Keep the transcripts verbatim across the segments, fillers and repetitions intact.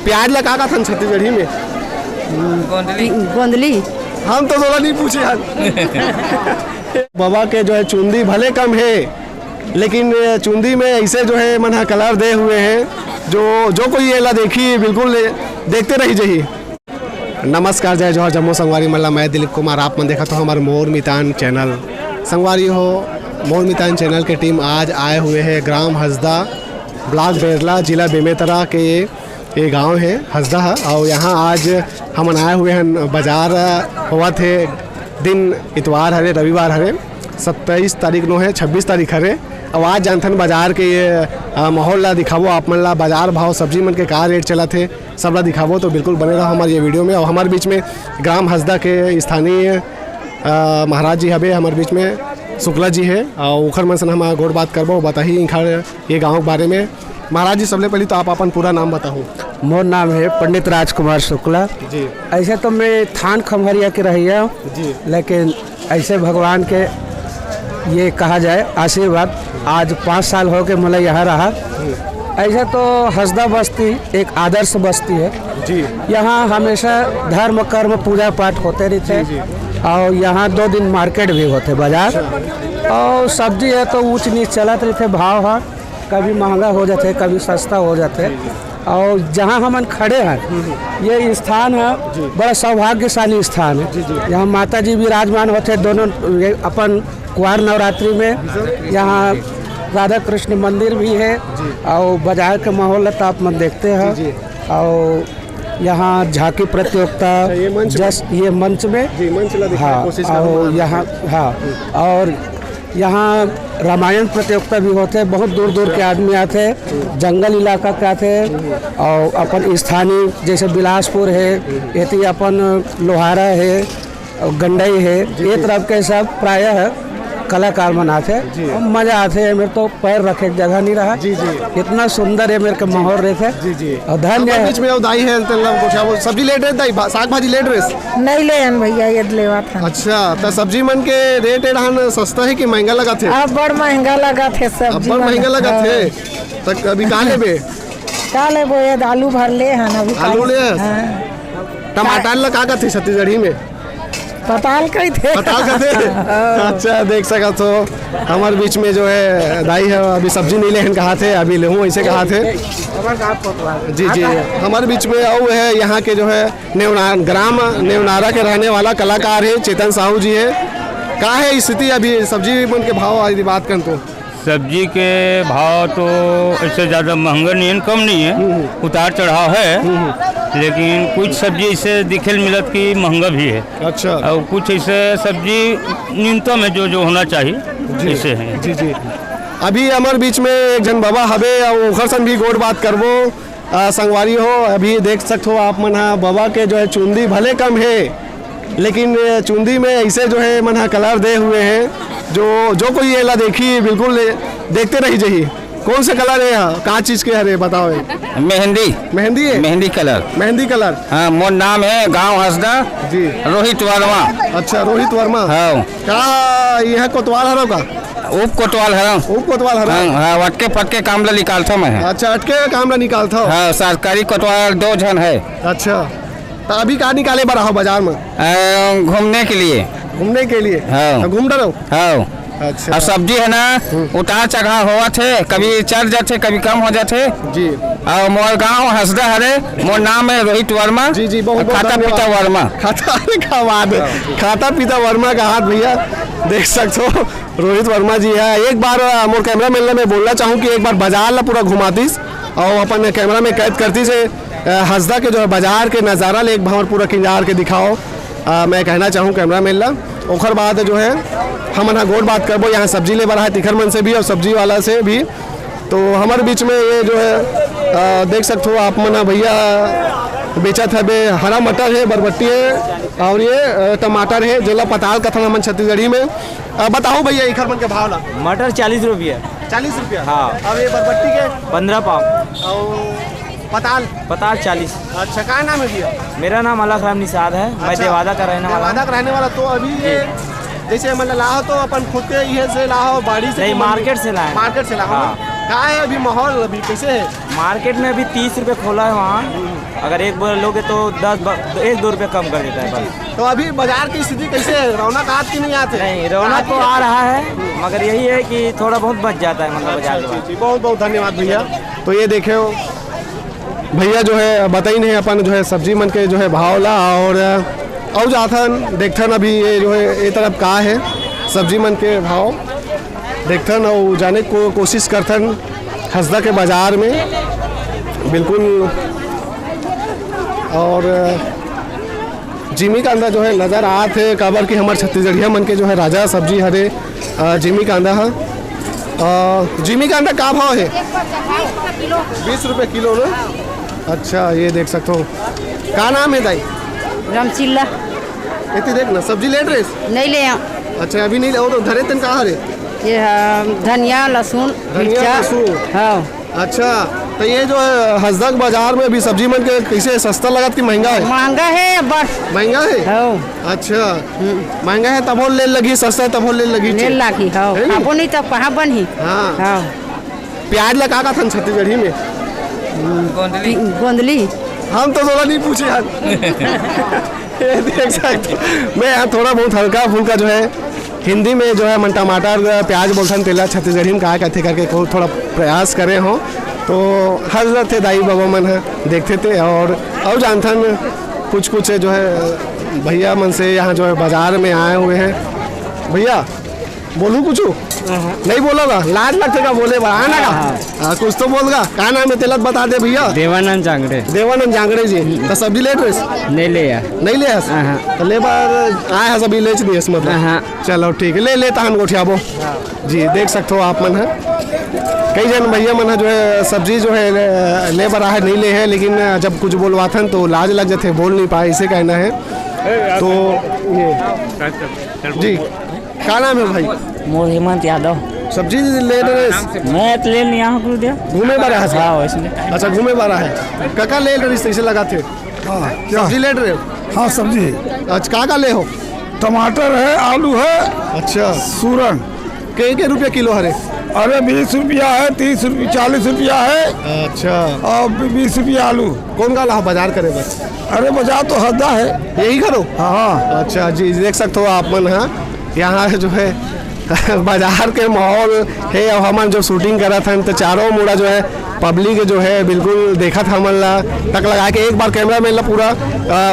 प्याज ला का कथन छत्तीसगढ़ी में? गोंदली। गोंदली। हम तो तोला नहीं पूछे हन। बाबा के जो है चुंदी भले कम है, लेकिन चुंदी में ऐसे जो है मन हा कलर दे हुए हैं, जो जो कोई एला देखी बिल्कुल देखते रही जही। नमस्कार, जय जोहार, जम्मो संगवारी मन ला, मैं दिलीप कुमार, आप मन देखत हो हमार मोर मितान चैनल। संगवारी हो, मोर मितान चैनल के टीम आज आए हुए हैं ग्राम हसदा, ब्लॉक बेरला, जिला बेमेतरा के ये गांव है हसदा है, और यहाँ आज हमन आए हुए हैं, बाजार होवत है, दिन इतवार हरे, रविवार हरे, सत्ताईस तारीख नो है, छब्बीस तारीख हरे। अब आज जानथन बाजार के ये, अ, माहौल ला दिखाबो आप मन ला, बाजार भाव, सब्जी मन के का रेट चलत हे, सब ला दिखाबो। तो बिल्कुल बने रहो हमारे ये वीडियो में। और हमारे बीच में ग्राम हसदा के स्थानीय, अ, महाराज जी हबे हमारे बीच में, शुक्ला जी है, और ओखर मन से हम गोठ बात करबो, बताही इनखर ये गांव के बारे में। महाराज जी, सबले पहले तो आप अपन पूरा नाम बताओ। मोर नाम है पंडित राजकुमार शुक्ला। जी। ऐसे तो मैं थान खम्हरिया के रहिया, जी। लेकिन ऐसे भगवान के ये कहा जाए आशीर्वाद, आज पाँच साल हो के मोला यहाँ रहा। जी। ऐसे तो हसदा बस्ती एक आदर्श बस्ती है। जी। यहाँ हमेशा धर्म, कर्म, पूजा पाठ होते रहते जी, हैं। जी। और यहाँ दो दिन मार्केट भी होते, बाजार। अच्छा। और सब्जी है तो ऊंच नीच चलत रहते, भाव है, कभी महंगा हो जाते, कभी सस्ता हो जाते। जी, जी। और जहाँ हमन खड़े हैं, हम्म, हम्म। ये स्थान है, जी। बड़ा सौभाग्यशाली स्थान है। जी, जी। यहाँ माता जी विराजमान होते, दोनों ये अपन कुआर नवरात्रि में यहाँ राधा कृष्ण मंदिर भी है। जी। और बाजार के माहौल तो आप मन देखते हैं। जी, जी। और यहाँ झांकी प्रतियोगिता, अच्छा, ये मंच में? जस-, ये मंच में। जी, मंच ला दिखाए हाँ, कोशिश और करूँगा। यहाँ, हाँ, हम्म। और यहाँ रामायण प्रतियोगिता भी होते, बहुत दूर दूर के आदमी आते, जंगल इलाका के आते, और अपन स्थानीय जैसे बिलासपुर है, एती अपन लोहारा है, और गंडई है, जी, ये जी। तरफ के सब प्रायः कलाकार मन आथे। जी। और मजा आथे, मेरे तो पैर रखे के जगह नहीं रहा। जी, जी। इतना सुंदर है मेरे के माहौल रहते। जी, जी। और धन्य हमारे है। बीच में वो दाई है, तेल नाम कुछ, वो सब्जी लेट रहे दाई, भा-, साग भाजी लेट रहे। नहीं ले हन भैया, ये लेवात हन। अच्छा, तो सब्जी मन के रेट एड़ान सस्ता है कि महंगा लगा थे? अब बड़ महंगा लगा थे सब्जी अब बड़ मन। महंगा लगा हाँ। थे। तक अभी कहाँ लेबे? का लेबो, ये आलू भर ले हन अभी आलू काहे? ले हस? हाँ। टमाटर ला का कथे छत्तीसगढ़ी में? पताल कही थे। पताल कथे? हाँ। अच्छा, देख सकत हो, हमारे बीच में जो है दाई है, अभी सब्जी नहीं लेहन कहा थे, अभी लेहूँ ऐसे कहा थे। जी, जी, हमारे बीच में अउ है यहाँ के जो है नेवना-, ग्राम नेवनारा के रहने वाला कलाकार है चेतन साहू जी है। का है स्थिति अभी सब्जी मन के भाव आज बात करन तो? सब्जी के भाव तो ऐसे ज़्यादा महंगा नहीं है, कम नहीं है, हम्म, हम्म। उतार चढ़ाव है, हम्म, हम्म। लेकिन कुछ सब्जी ऐसे दिखे ल मिलत कि महंगा भी है। अच्छा। और कुछ ऐसे सब्जी न्यूनतम है, जो, जो होना चाहिए, जी। ऐसे हैं। जी, जी। अभी हमारे बीच में एक झन बाबा हबे, और ओखर सन भी गोठ बात करबो। आ, संगवारी हो, अभी देख सकत हो आप मन हा, बाबा के जो है चुंदी भले कम है, लेकिन चुंदी में ऐसे जो है मन हा कलर दे हुए हैं, जो, जो कोई एला देखी बिल्कुल देखते रही जही। कौन से कलर है यहाँ? का चीज के हरे बताओ ये? मेहंदी। मेहंदी है? मेहंदी कलर। मेहंदी कलर। हाँ, मोर नाम है गांव हसदा। जी। रोहित वर्मा। अच्छा, रोहित वर्मा। हाँ। का यह कोतवाल हरो का? उप कोतवाल हरंव। उप कोतवाल हरंव। हाँ, हाँ, अटके पटके काम ला निकालथव मैं। अच्छा, अटके काम ला निकालथव। हाँ, सरकारी कोतवाल दो झन है। अच्छा, तो अभी का निकाले बर आहो बाजार में? अ, घूमने के लिए। घूमने के लिए? हाँ। तो घूम डरो? हाँ। अच्छा। अब सब्जी है ना, हम्म। उतार चढ़ाव होवत है, कभी चढ़ जाते, कभी कम हो जाते। जी। और मोर गांव हसदा हरे, मोर नाम है रोहित वर्मा। जी, जी, बहुत, बहुत खाता धन्यवाद। पिता वर्मा। खाता, अरे क्या बात है, खाता पिता वर्मा का हाथ भैया देख सकते हो। रोहित वर्मा जी है। एक बार, अ, मोर कैमरा मैन ला मैं बोलना चाहूँ कि एक बार बाजार ला पूरा घुमातीस और अपन कैमरा में कैद करतीस है, अ, हसदा के जो है बाजार के नज़ारा ले एक बार पूरा किंजार के दिखाओ। अ, मैं कहना चाहूँ कैमरा मैन ला, ओखर बाद जो है हमन हा गोठ बात करबो, यहाँ सब्जी ले बर आए तिखर मन से भी और सब्जी वाला से भी। तो हमारे बीच में ये जो है, अ, देख सकते हो आप मन हा भैया बेचत हबे, हरा मटर है, बरबट्टी है और ये, अ, टमाटर है, जेला पताल कथन हमन छत्तीसगढ़ी में। अ, बताओ भैया, इखर मन के भाव ला। मटर चालीस रुपया। चालीस रुपया? हाँ। अब ये बरबट्टी के? पन्द्रह पाव। और पताल? पताल चालीस। अच्छा, का नाम है भैया? मेरा नाम अलख राम निषाद है, मैं अच्छा, देवादा का रहने वाला हूँ। देवादा का रहने वाला। तो अभी ये जी। जैसे मतलब लाहो तो अपन खुद के ये से लाहो, बाड़ी से नहीं, कि मंडी? मार्केट से लाए। मार्केट से लाहो ना? हाँ। क्या है अभी माहौल, अभी कैसे है? मार्केट में अभी तीस रुपये खोला है वहाँ, अगर एक बोरा लोगे तो दस ब-, एक दो रुपये कम कर देता है बस। तो अभी बाजार की स्थिति कैसे है, रौनक आत कि नहीं आत है? नहीं, रौनक तो आ रहा है, मगर यही है कि थोड़ा बहुत बच जाता है, मतलब, बाजार के बाद। जी, बहुत बहुत धन्यवाद भैया। तो ये देखे हो, भैया जो है बताइन हे अपन जो है सब्जी मन के जो है भाव ला, और अउ जाथन देखथन अभी ये जो है ये तरफ का है सब्जी मन के भाव देखथन अउ जाने को कोशिश करथन हसदा के बाजार में बिल्कुल। और जिमी कांदा जो है नजर आत हे, काबर कि हमर छत्तीसगढ़िया मन के जो है राजा सब्जी हरे, अ, जिमी कांदा ह। अ, जिमी कांदा का भाव हे? बीस रुपये किलो ना। अच्छा, ये देख सकते हो। का नाम है दाई? रामचिल्ला। एती देख ना, सब्जी लेट रहे? नहीं ले आ। अच्छा, अभी नहीं ले, वो तो धरे तन कहाँ हरे? ये है धनिया, लहसुन, धनिया, मिर्चा। लहसुन। हाँ। अच्छा, तो ये जो है हसदा के बाजार में अभी सब्जी मन के कैसे, सस्ता लगत कि महंगा है? महंगा है, बस। महंगा है? हाँ। अच्छा, महंगा है तभो ले लगी, सस्ता है तभो ले लगी ले छे। लागी, हाँ। है नी? खाबो नहीं तब कहाँ बनही? हाँ। हाँ। प्याज ला का कथन छत्तीसगढ़ी में? गोंदली। गोंदली। हम तो थोड़ा नहीं पूछे यार। ये देख सकते हो। मैं यहाँ थोड़ा बहुत हल्का फुल्का जो है हिंदी में जो है मन टमाटर प्याज बोलथन तेला छत्तीसगढ़ी में का कथे करके को थोड़ा प्रयास करे हो। तो हर थे दाई बाबा मन है देखते थे और, और जानथन कुछ कुछ जो है भैया मन से यहाँ जो है बाजार में आए हुए हैं। भैया बोलू कुछ? नहीं बोला ना, लाज लगते का बोले बा, आना का? हाँ, कुछ तो बोल गा। का नाम है तेलत बता दे भैया। देवानंद जांगड़े। देवानंद जांगड़े जी, तो सब्जी लेट रहे? नहीं ले यार। नहीं ले हस? हाँ। तो ले बार आए हस अभी लेच दिए मतलब। हाँ। चलो ठीक है, ले ले तहन गोठियाबो। जी, देख सकते हो आप मन है, कई जन भैया मन है जो है सब्जी जो है ले, ले बर आहे, नहीं ले है, लेकिन जब कुछ बोलवाथन तो लाज लग जाते, बोल नहीं पाए, इसे कहना है। तो ये जी, का नाम है भाई? मोर हेमंत यादव। सब्जी ले रहे? मैं तो ले नहीं आया हूँ, गुरुदेव। घूमे बर आए हस? हाँ, वैसे। अच्छा, घूमे बर आए है। काका ले रहे, कैसे लगा थे? हाँ, क्या? सब्जी ले रहे हो? हाँ, सब्जी है। अच्छा, का का ले हो? टमाटर है, आलू है। अच्छा। सूरन। के के रुपया किलो हरे? अरे, बीस रुपया है, तीस रुपया, चालीस रुपया है। अच्छा। और बी-, बीस रुपया आलू। कौन का ला बाजार करे बस? अरे, बाजार तो हद्दा है। यही करो? हाँ, हाँ। अच्छा जी, देख सकते हो आप मन, हाँ, यहाँ जो है बाजार के माहौल है। अब हमन जो शूटिंग करत हन तो चारों मुड़ा जो है पब्लिक जो है बिल्कुल देखत हमन ला, टक लगा के एक बार कैमरामैन ला पूरा, अ,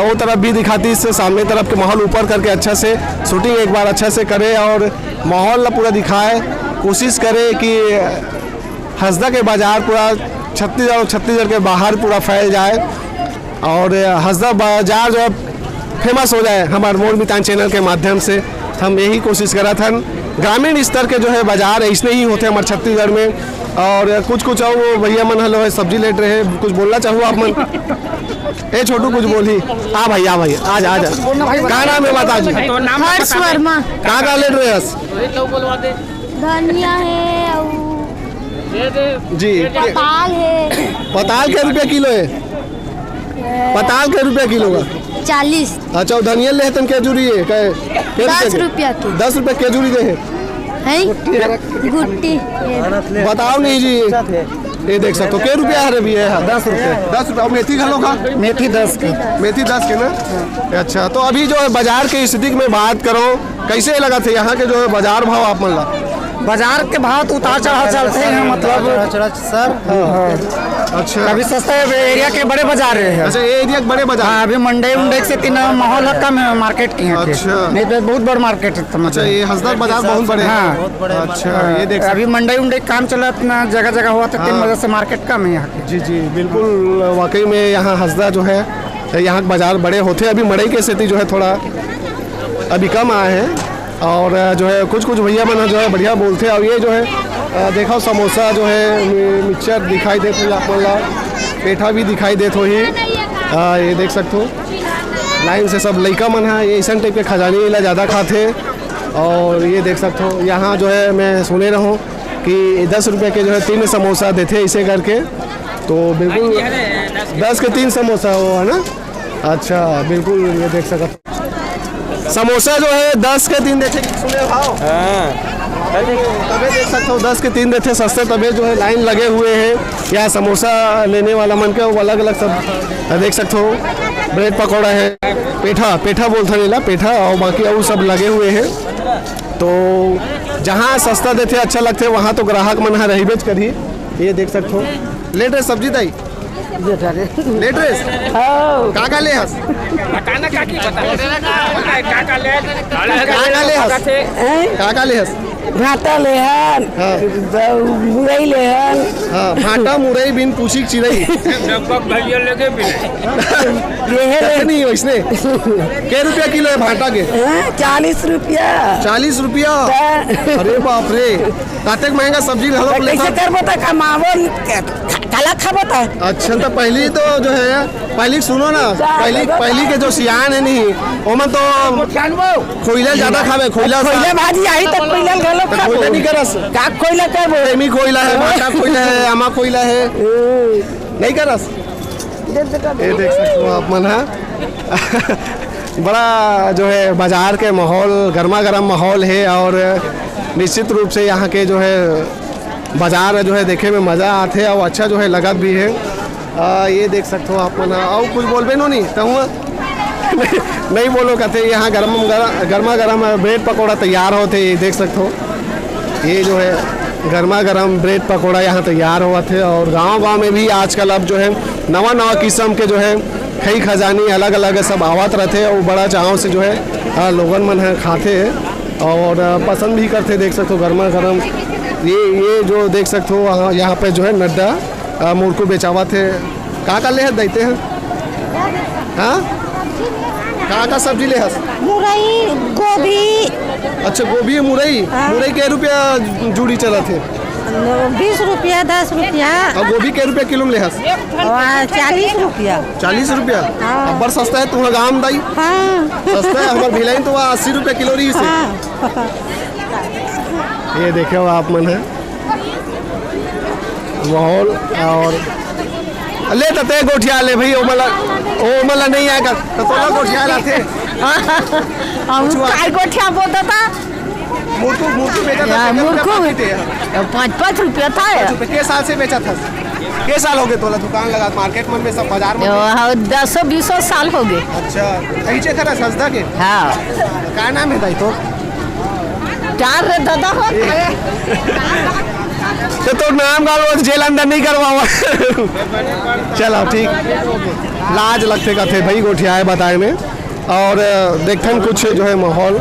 वो तरफ भी दिखाती, इससे सामने तरफ के माहौल ऊपर करके अच्छा से शूटिंग एक बार अच्छा से करे और माहौल ला पूरा दिखाए, कोशिश करे कि हसदा के बाजार पूरा छत्तीसगढ़ और छत्तीसगढ़ के बाहर पूरा फैल जाए और हसदा बाजार जो है फेमस हो जाए हमारे मोर मितान चैनल के माध्यम से। हम यही कोशिश करत हन। ग्रामीण स्तर के जो है बाजार ऐसने ही होते हमारे छत्तीसगढ़ में। और कुछ कुछ और वो भैया मन हलो है सब्जी लेट रहे, कुछ बोलना चाहो आप मन? ए छोटू कुछ बोली। आ भाई, आ भाई, आ जा, आ जा। का नाम है बता जी? हर्ष वर्मा। का का लेट रहे हस? धनिया है और जी। पताल है। पताल के रुपया किलो है? पताल के रुपया किलो का? चालीस। अच्छा, वो धनिया ले तन के जुरी है? के, के दस रुपया? रुपया की। दस रुपया के जुरी दे है? हैं? गुट्टी। बताओ नहीं जी। ये देख सकते हो, के रुपया है रे भैया? दस रुपया। दस रुपया। और मेथी घलो का? मेथी दस के। मेथी दस के ना? अच्छा, तो अभी जो है बाजार के स्थिति में बात करो, कैसे लगा थे यहाँ के जो है बाजार भाव आप मन ला? बाजार के भाव तो उतार चढ़ाव चलते हैं, मतलब। चढ़ा चढ़ा सर। हाँ। अच्छा। अभी सस्ता है, एरिया के बड़े बाजार है। अच्छा, ये एरिया के बड़े बाजार। हाँ, अभी मंडई उंडई से तीन माहौल है कम है मार्केट के यहाँ के। अच्छा। नहीं तो बहुत बड़ मार्केट है। अच्छा, ये हसदा बाजार बहुत बड़े हैं। हाँ। अच्छा, ये देख अभी मंडई उंडई काम चला इतना जगह जगह हुआ तो तीन हाँ। वजह से मार्केट कम है यहाँ के। जी जी, बिल्कुल। वाकई में यहाँ हसदा जो है यहाँ के बाजार बड़े होते, अभी मड़ई के सेती जो है थोड़ा अभी कम आए हैं। और जो है कुछ कुछ भैया मन जो है बढ़िया बोलते हैं। और ये जो है अ, देखो समोसा जो है मि- मिक्सचर दिखाई देत होही आप मन ला, पेठा भी दिखाई देत होही। अ, ये देख सकते हो लाइन से सब लइका मन है, ये ऐसा टाइप के खजानी ला ज़्यादा खाते। और ये देख सकते हो यहाँ जो है मैं सुने रहूँ कि दस रुपये के जो है तीन समोसा देते इसे करके, तो बिल्कुल दस के तीन समोसा हो है ना। अच्छा, बिल्कुल ये देख सकते हो। समोसा जो है दस के तीन देखे कि सुने भाव। हाँ। तभे देख सकते हो, दस के तीन देथे सस्ते, तभे जो है लाइन लगे हुए हैं। यहाँ समोसा लेने वाला मन के वो अलग अलग सब देख सकते हो, ब्रेड पकौड़ा है, पेठा, पेठा बोलता नीला पेठा, और बाकी और सब लगे हुए हैं। तो जहाँ सस्ता देथे, अच्छा लगथे, वहाँ तो ग्राहक मन ह रहिबेच करही। ये देख सकते हो, ले ड्रेस सब्जी दाई, बेटा रे। ले ड्रेस। हाँ। का का ले हस? बताना का की बता। का का ले? का का ले हस? हैं? का का ले हस? भाटा ले हन। हाँ। ब-, मुरई ले हन। हाँ, भाटा मुरई बिन पूछी चिरई। दीपक भैया लेके भी। ये है ले। नहीं वैसने। के रुपया किलो है भाटा के? हैं? चालीस रुपया। चालीस रुपया? हाँ। अरे बाप रे, कातेक महंगा सब्जी घलो तो ले कैसे था। करबो त कमाबो, काला खाबो त? अच्छा, तो पहली तो जो है, पहली सुनो ना, पहली, पहली के जो सियान है नहीं, ओमन तो खोइला ज्यादा खावे, खोइला खोइला सा-, भाजी आही त खोइला घलो तो खाबो। खोइला नहीं करस। का खोइला करबो? एमी खोइला है, भाटा खोइला है, आमा खोइला है, हम्म। नहीं करस। ये देख सकते हो आप मन, हाँ। बड़ा जो है बाजार के माहौल, गर्मा गर्म माहौल है और निश्चित रूप से यहाँ के जो है बाजार जो है देखे में मजा आथे और अच्छा जो है लगत भी है। आ, ये देख सकते हो आप मन, और कुछ बोलबे नो नहीं तो हुआ। नहीं बोलो कथे, यहाँ गर्म गर-, गर्मा गर्म ब्रेड पकौड़ा तैयार होथे, ये देख सकते हो। ये जो है गर्मा गर्म ब्रेड पकौड़ा यहाँ तैयार होवत हे और गांव गांव में भी आजकल अब जो है नवा नवा किस्म के जो है खई खजानी अलग अलग सब आवत रहथे और बड़ा चाव से जो है, आ, लोगन मन ह खाथे और, आ, पसंद भी करथे। देख सकते हो गर्मा गर्म ये, ये जो देख सकते हो, हाँ, यहाँ पे जो है नड्डा, आ, मुरकू बेचावत हे। का का ले हस दाई ते ह? हाँ? का का सब्जी ले हस? मुरई, गोभी। अच्छा, गोभी, मुरई। हाँ। मुरई के रुपया जुड़ी चलत हे? बीस रुपया, दस रुपया। और गोभी के रुपया किलो में ले हस? और चालीस रुपया। चालीस रुपया? हाँ। अब्बड़ सस्ता है तुम्हारा गांव दाई। हाँ। सस्ता है, हमारे भिलाई तो वहाँ अस्सी रुपया किलो रही से। हाँ। ये देखे हो आप मन है। माहौल और ले त ते गोठिया ले भाई, ओ मला, ओ मला नहीं आएगा, तो तोला गोठिया लाथे। हम कुछ हुआ? काय गोठिया बोलता था? मुरकू, मुरकू बेचा था, यार, कितने रुपया मुरकू पाकिट है? पाँच, पाँच रुपया था पाँच यार। रुपया। के साल से बेचा था? के साल हो गए तोला दुकान लगा, मार्केट मन में सब बाजार में? यो, हाँ, दसो बीसो साल हो गए। अच्छा, कहीं से खरा सजदा के? हाँ। का नाम है भाई तो? चार रे दादा हो। तो तोर नाम गालो, जेल अंदर नहीं करवावा। चलो ठीक, लाज लगथे कथे भाई गोठियाए बताए में। और, अ, देखथन कुछ जो है माहौल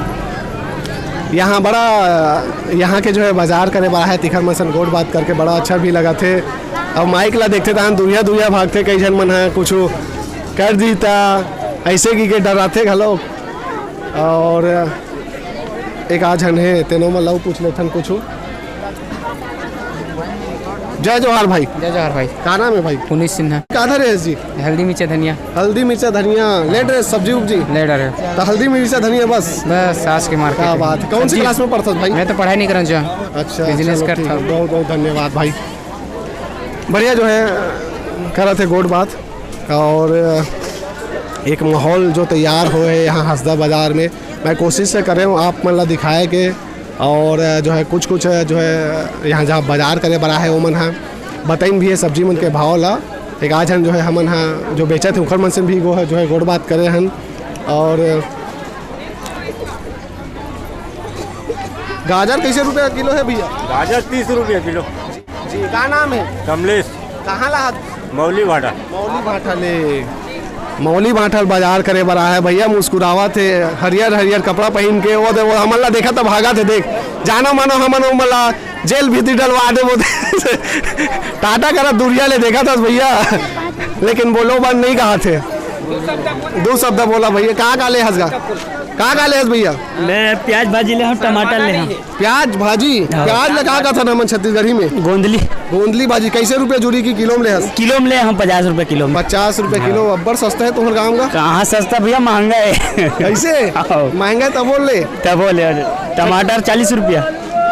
यहाँ बड़ा, अ, यहाँ के जो है बाजार करे बड़ा है, तिखर मन सन गोठ बात करके बड़ा अच्छा भी लगथे। अब माइक ला देखथे तहन दुरिहा दुरिहा भागथे, कई झन मन ह कुछ कर दी ता ऐसे की के डराथे घलो। और एक आध झन हे, तेनो मन ला पूछ लेथन कुछ। जय जोहार भाई। जय जोहार भाई। का नाम है भाई? पुनीत सिन्हा। का धरे हस जी? हल्दी मिर्चा धनिया। हल्दी मिर्चा धनिया, ले डरे हस सब्जी उब्जी? ले डरे हस। तो हल्दी मिर्चा धनिया बस? बस, आज के मार्केट क्या में। बात है। कौन सी जी। क्लास में पढ़थस भाई? मैं तो पढ़ाई नहीं करना चाहूँ। अच्छा, बिजनेस चलो, करता ठीक है। हूँ। बहुत बहुत धन्यवाद भाई। बढ़िया जो है, करत हे गोठ बात। और एक माहौल जो तैयार होए हे यहाँ हसदा बाजार में, मैं कोशिश से करे हूँ आप मन ला दिखाए के। और जो है कुछ कुछ जो है यहाँ जहाँ बाजार करे बर आए हे ओमन ह बताइन भी हे सब्जी मन के भाव ला। एक आध झन जो है हमन ह जो बेचत हे उखर मन से भी वो है जो है गोठ बात करे हन। और गाजर कैसे रुपया किलो है भैया? गाजर तीस रुपया किलो। जी, का नाम है? कमलेश। कहाँ ला? मौली भाटा। मौली भाटा ले। मौली भाटा बाजार करे बर आए हे भैया, मुस्कुरावत हे, हरियर हरियर कपड़ा पहिन के। वो दे, वो हमन ला देखत हे, भागत हे, देख। जानो मानो हमन ओमन ला जेल भीतरी डलवा देबो। टाटा करा दुरिहा ले देखत हस भैया, लेकिन बोलो बंद नहीं कहत हे। दू शब्द बोला भैया, का का ले हस गा? का का ले हस भैया? मैं प्याज भाजी ले हूँ, टमाटर ले हूँ। प्याज भाजी, हाँ। प्याज ला का कथन हमन छत्तीसगढ़ी में? गोंदली। गोंदली भाजी कैसे रुपया जुड़ी की किलो में ले हस? किलो में ले हम पचास रुपए किलो में। पचास रुपए किलो, अब्बड़ सस्ता है तुम्हारे गाँव का। कहाँ सस्ता भैया, महंगा है। कैसे? हाँ। महंगा है तब बोल ले। तब बोले, टमाटर चालीस रुपया।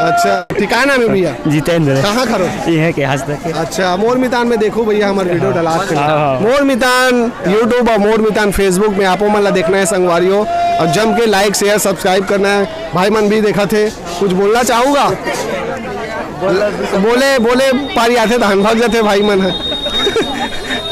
अच्छा, ठीक, का नाम हे भैया? जितेंद्र। कहाँ खरो? ये है के हंस देखे। अच्छा, मोर मितान में देखो भैया, हमर वीडियो डलात हे। हाँ, हाँ। मोर मितान YouTube और मोर मितान Facebook में आपो मन ला देखना है संगवारी हो, और जम के like, share, subscribe करना है। भाई मन भी देखत हे, कुछ बोलना चाहूँगा? बोले, बोले पारी आथे, धान भाग जाथे भाई मन है।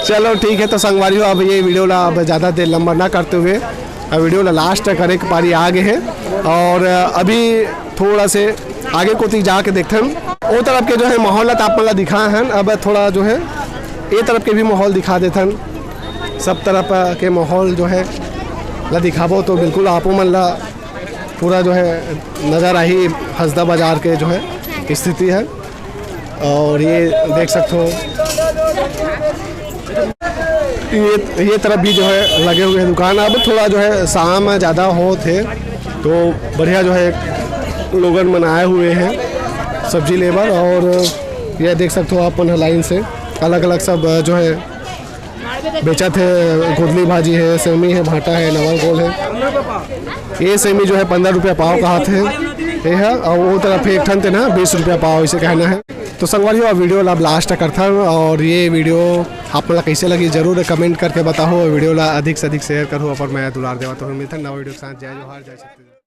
चलो ठीक है, तो संगवारी हो, अब ये वीडियो ला अब ज़्यादा देर लंबा ना करते हुए, अब वीडियो ला लास्ट करे के पारी आ गए हैं, और अभी थोड़ा से आगे कोती जाके देखथन, ओ तरफ के जो है माहौल ला त आप मन ला दिखाए हन। अब थोड़ा जो है ए तरफ के भी माहौल दिखा देथन, सब तरफ के माहौल जो है ला दिखाबो तो बिल्कुल आपो मन ला पूरा जो है नज़र आही हसदा बाजार के जो है स्थिति है। और ये देख सकते हो, ये ये तरफ भी जो है लगे हुए हैं दुकान। अब थोड़ा जो है शाम ज़्यादा होत हे, तो बढ़िया जो है लोगन मन आए हुए हैं सब्जी लेबर। और ये देख सकते हो आप मन ह लाइन से अलग अलग सब जो है बेचत हे। गोदली भाजी है, सेमी है, भाटा है, नवल गोल है। ये सेमी जो है पंद्रह रुपया पाव कहात हे, ये है। और वो तरफ एक ठन तेन ह बीस रुपया पाव, इसे कहना है। तो संगवारी हो, वीडियो ला अब लास्ट करथन, और ये वीडियो आप मन ला कैसे लगी जरूर कमेंट करके बताओ। वीडियो ला अधिक से अधिक शेयर करो, अपन मया दुलार देवा। तो मिलथन नवा वीडियो के साथ। जय जोहार, जय छत्तीसगढ़।